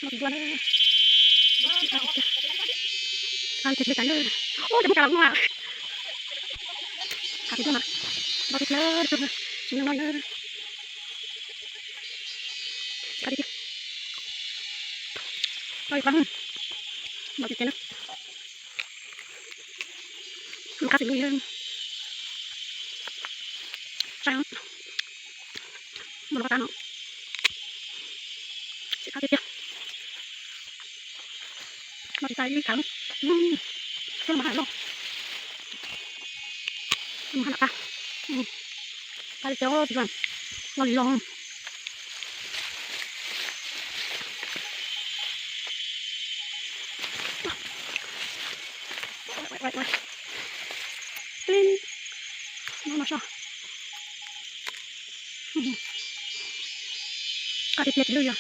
Npau tsis dua na. Qab tiag tiag li cas na. Ua cas muaj kav los no. Qab tiag tiag mas. Npau tiag tiag li, tsis muaj no na. Qab tiag tiag. Npau tiag tiag na. Lub qab xwm lub, saib, muaj lub qab no, tsis qab tiag tiag. No tsis tas ib khawv, lub no mas loj, lub no mas qab, qab tiag tiag, loj li loj. Qab tiag tiag tsis lwj yog.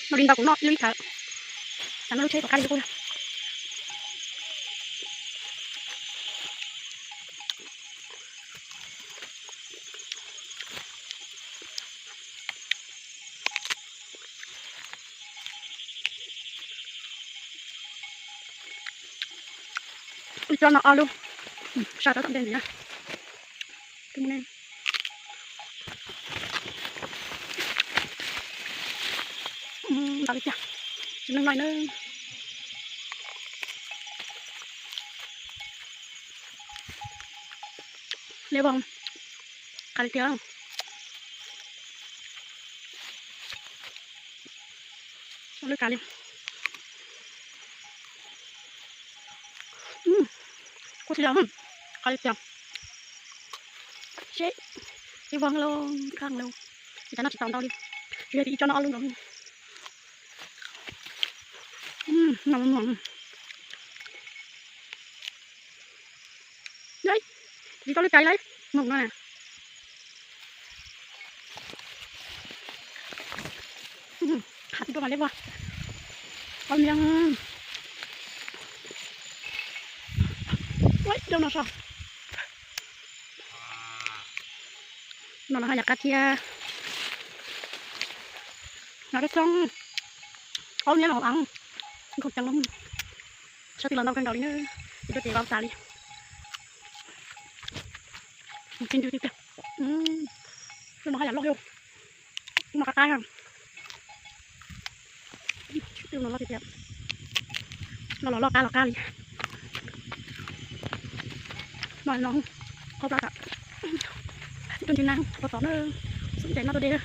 No li ntau kuv noj ib lub ib khawv, tsam no lub tsheb puas qab li kuj yog. Ib tsob no ob lub, sab tau tom ntej ntxiv na. Ntau li tiag, tsis leej laij na. Liab vog, qab li tiag. Lwj kav li. Kuj tsis los, qab li tiag. Seb, ib vog lauj, kaj lauj, ib tsob no tsis tau ntau li, tsis yog tias ib tsob no ob lub nkaus. No, tsis tau lwj kav li, mus no na. Qab tsis tuaj mas liab vog. Ob niag, ua rau no so. No los haj yam qab thiab. No rau xyoob, ob niag los av, nkaus ceev loo. Sab tid los ntau kawg nkaus li na, kuv tuaj ces vau tas li. Tsis ntsws tiag tiag. Lub no haj yam loj thiab. Lub no qab qab. Lub no loj tiag tiag. Loj los loj qab los qab li. No no, qhov plab tam, tsis tuaj ntsws na, pov tom na, xub ntes no tuaj de.